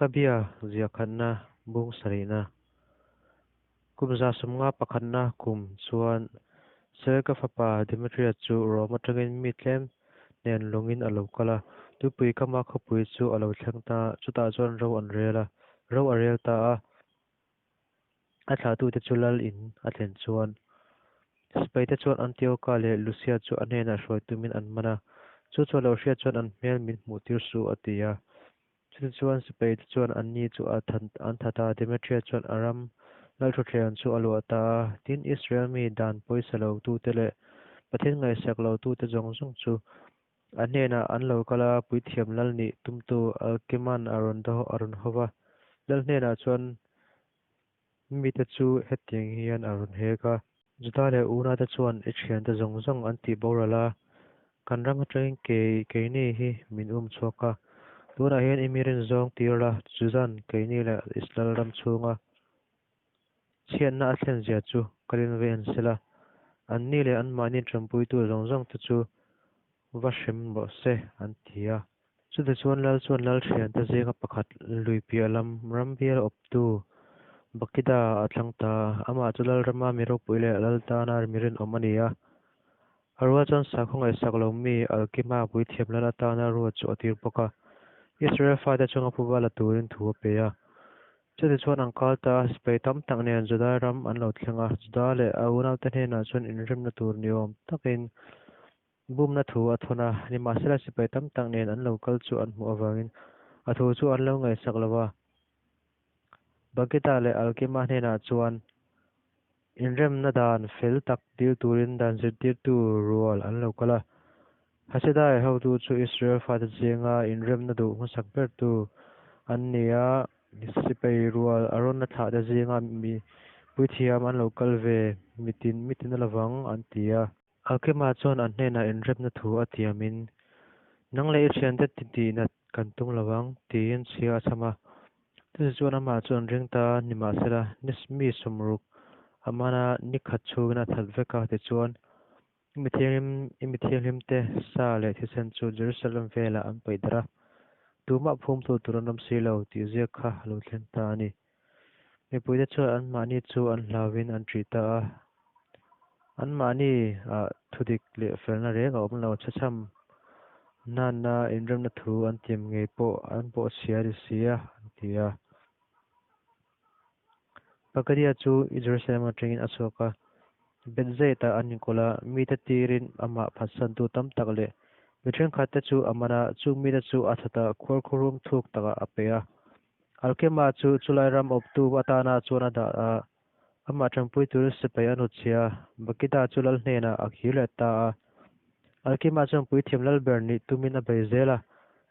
Makabia ziahkhatna bung sarihna. Kum 150 pakhatna kum chuan Selka fapa Demetria chu Rom atangin mi tlem nen lawngin a lo kal a, tuipui kama khawpui chu a lo thleng ta, chutah chuan ro an rel a, ro a rel ta a. A thlahtute chu lal in a thlen chuan sipaite chuan Antioka leh Lusia chu a hnenah hruai tumin an man a, chu chu a lo hriat chuan an hmel min hmuh tir suh a ti a. Chutichuan sipaite chuan anni chu a an that a, Demetria chuan a ram lalthutthleng chu a luah ta a. Tin, Israel mi dan pawisa lo tute leh Pathian ngaihsak lo tute zawng zawng chu a hnenah an lo kal a, puithiam lal nih tumtu Alkiman a rawn a rawn hawp a, lal hnenah chuan mite chu hetiang hian a rawn hek a. Juda leh unate chuan i thiante zawng zawng an tih boral a, kan ram atangin kei keini hi min um chhuak a, tunah hian i mi rin zawng tir la, Judan keini leh Israel ram chhunga chhiatna a thlen zia chu kalin ve en sela, anni leh anmahni tanpuitu zawng zawng te chu va hrem rawh se, an ti a. Chutichuan Lal chuan Lal thiante zinga pakhat lui piah lam ram bial awptu Bakida a thlang ta a, amah chu Lal rama mi ropui leh Lal tana mi rinawm a ni a. A rual chuan sakhaw ngaihsak lo mi Alkima puithiam Lal atana ruat chu a tir bawk a, Israel fate chunga phuba la turin thu a pe a. Chutichuan an kal ta a, sipai tam tak nen Judai ram an lo thleng a, Juda leh a unaute hnenah chuan inremna tur ni awm takin Bumna thu a thawn a, nimahsela sipai tam tak nen an lo kal chu an hmuh avangin a thu chu an lo ngaihsak lo va. Bagita leh Alkima hnenah chuan inremna dan fel tak dil turin dan zirtirtu rual an lo kal a. Hasidai hotu chu Israel fate zinga inremna duh hmasak bertu an ni a, sipai rual a rawn la thlahte zinga mi puithiam an lo kal ve mitin mitin a lovang an ti a. Alkema chuan an hnenah inremna thu a tiamin, Nang leh i thiante tihnat kan tum lo ang, tiin chhia a chham a. Chutih chuan amah chu an ring ta a, nimahsela, ni mi sawmruk a man a, ni khat chhungin a that vek a, tichuan, i mithianghlim i mithianghlimte sa leh thisen chu Jerusalem velah an paih darh a, tumah phumtu tur an awm si lo, tih ziak kha a lo thleng ta a ni. Mipuite chuan anmahni chu an hlauvin an ṭih ta a, anmahni ah thudik leh felna reng a awm lo, chhechham nana inremna thu an tiam ngei pawh an pawh chhia a ni si a, an ti a. Pakadia chu Jerusalem atangin a chhuak a, Bethzeit-ah an inkawl a, mite tirin amah phatsantu tam tak leh mi thenkhatte chu a man a, chung mite chu a that a, khuarkhurum thuk takah a pe a. Alkema chu chulai ram awptu atana chuan a dah a, amah tanpui turin sipai a hnutchhiah a, Bakida chu lal hnenah a khir leh ta a. Alkema chuan puithiam lal ber nih tumin a bei zel a,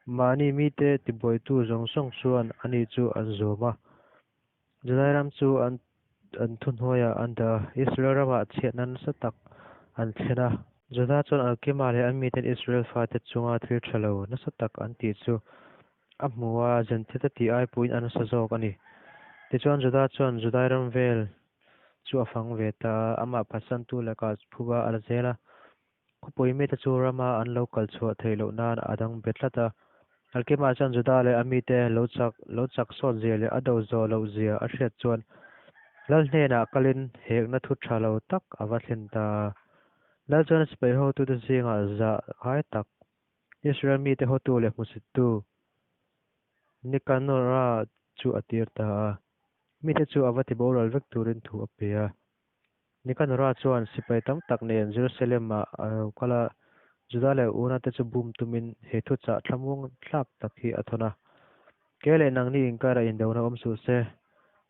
mahni mite tibuaitu zawng zawng chuan ani chu an zawm a. Judai ram chu an an thuhnuaiah an dah a, Israel ramah chhiatna nasa tak an thlen a. Juda chuan Alkema leh a miten Israel fate chunga thil tha lo nasa tak an tih chu A hmu a, Zenthet a tih ai puiin a nasa zawk a ni. Tichuan Juda chuan Judai ram vel chu a fang ve ta a, amah phatsantu lakah phuba a la zel a. Khawpui mite chu rama an lo kal chhuah theih loh nan a dang be tlat a. Alkema chuan Juda leh a mite lo chak lo chak sawt zia leh a do zawh loh zia a hriat chuan Lal hnenah kalin hekna thu tha lo tak a va thlen ta a. Lal chuan a sipai hotute zingah zah ngai tak Israel mite hotu leh hmusittu Nikanora chu a tir ta a, mite chu a va ti boral vek turin thu a pe a. Nikanora chuan sipai tam tak nen Jerusalem-ah a lo kal a, Juda leh unate chu bum tumin he thuchah thlamuang thlak tak hi a thawn a, Kei leh nangni inkarah indona awm suh se,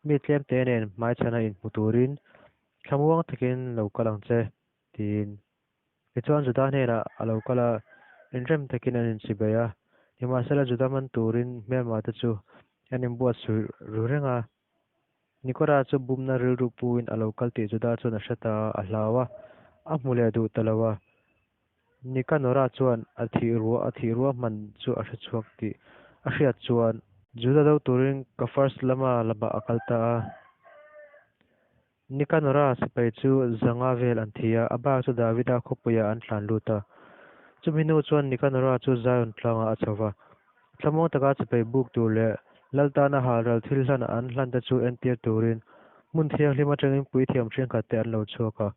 mi tlemte nen hmaichhana inhmu turin thlamuang takin lo kal ang che, tiin. Tichuan Juda hnenah a lo kal a, inrem takin an inchibei a. Nimahsela Juda man turin hmelma te chu an inbuatsawi ru reng a. Nikora chu bumna rilru puin a lo kal tih Juda chuan a hre ta a, a hlau a, a hmu leh duh ta lo a. Nikanora chuan a thih ruah a thih ruahman chu a hre chhuak tih a hriat chuan Juda do turin Kafars lama lamah a kal ta a. Nikanora sipai chu zanga vel an thi a, a bak chu Davida khawpuiah an tlan lut a. Chumi hnu chuan Nikanora chu Zion tlangah a chho va, thlamuang taka sipai buk tur leh Lal tana halral thil hlan an hlante chu entir turin hmun thianghlim atangin puithiam thenkhatte an lo chhuak a.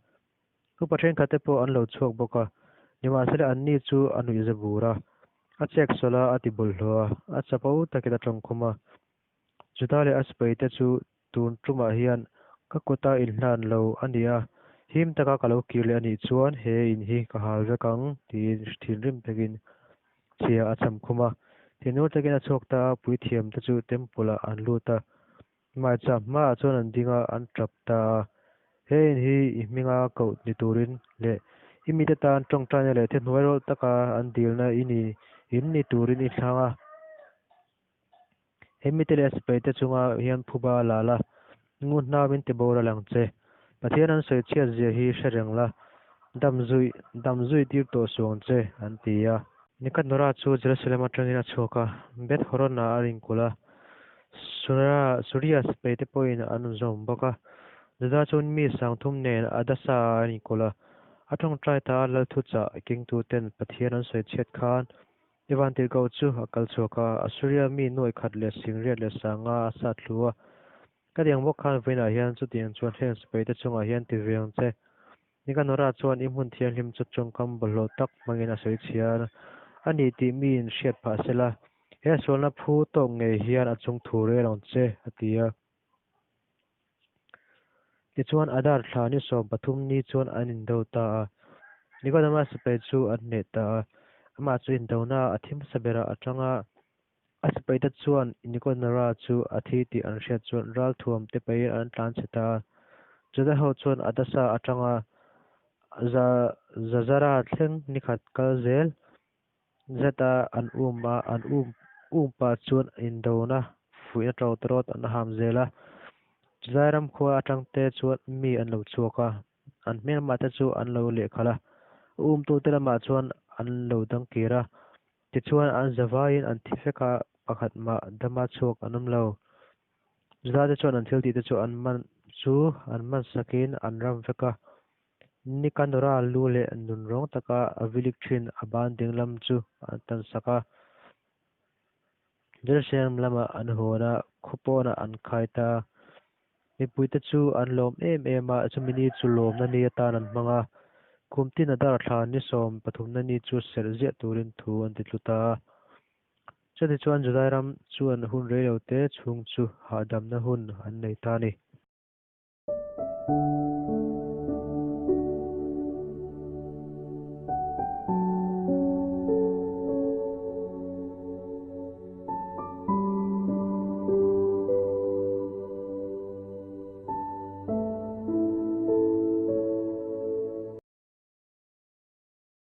Upa thenkhatte pawh an lo chhuak bawk a, nimahsela anni chu a nuihza bur a, a cheksawlh a, a ti bawlhhlawh a, a chapo takin a tawngkhum a. Juda leh a sipaite chu tun tumah hian ka kuta inhlan lo a ni a, him taka ka lo kir leh a nih chuan he in hi ka hal vek ang tiin thinrim takin chhia a cham khum a. Thinur takin a chhuak ta a, puithiamte chu temple ah an lut a, maicham hmaah chuan an ding a, an tap ta a. He in hi i hminga koh ni turin leh i mite tan tawngtaina leh thihnuai rawlh taka an dilna i ni in ni turin i thlang a. He mite leh a sipaite chunga hian phuba la la, ngun hna min ti boral ang che. Pathian an sawi chhiat zia hi hre reng la, dam zui dam zui tir tawh suh ang che, an ti a. Nikanora chu Jerusalem atangin a chhuak a, Beth Horon-ah a rinkulh a, Suria sipaite pawhin an rawn zawm bawk a. Juda chuan mi sangthum nen Adasa-ah a rinkulh a, a tawngtai ta a lalthuchah kengtuten Pathian an sawi chhiat khan I vantirhkoh chu a kal chhuak a, Assuria mi nuai khat leh singriat leh sanga a sat hlu a. Ka tiang bawk khan vawiinah hian chutiang chuan heng sipaite chungah hian ti ve ang che. Nikanora chuan i hmun thianghlim chu tawngkam bawlhhlawh tak hmangin a sawi chhiar a ni tih miin hriat phah sela, he sualna phu tawk ngei hian a chung thu rel ang che, a ti a. Tichuan Adar thla ni 13 ni chuan an indo ta a, Nikodema sipai chu an hneh ta a. Amah chu indona a thi hmasa berah a tang a, a sipaite chuan Nikonora chu a thi tih an hriat chuan ralthuam te peiin an tlan chhe ta a. Juda ho chuan Adasa atanga Zazara thleng nikhat kal zel Zeta an um a, an um um pah chuan indona fuihna tawtawrawt an ham zel a. Chulai ram khua atang te chuan mi an lo chhuak a, an hmelmah te chu an lo lehkhalh a, a umtute lamah chuan an lo dang kir a. Tichuan an zavaiin an thi vek a, pakhat mah dama chhuak an awm lo. Chulai te chuan an thil tih te chu an man chu an man sakin an ram vek a. Nikanora lu leh nunrawng taka a vilik thin a ban dinglam chu an tan sak a. Jerusalem lamah an hawn a, khaw pawnah an khai ta a. Mipuite chu an lawm em em a, chumi ni chu lawmna ni atan an hmang a. Kum tin Adar thla ni 13na ni chu serh ziah turin thu an ti tlu ta a. Chutichuan Judai ram chuan hun reilote chhung chu hahdamna hun an nei ta a ni.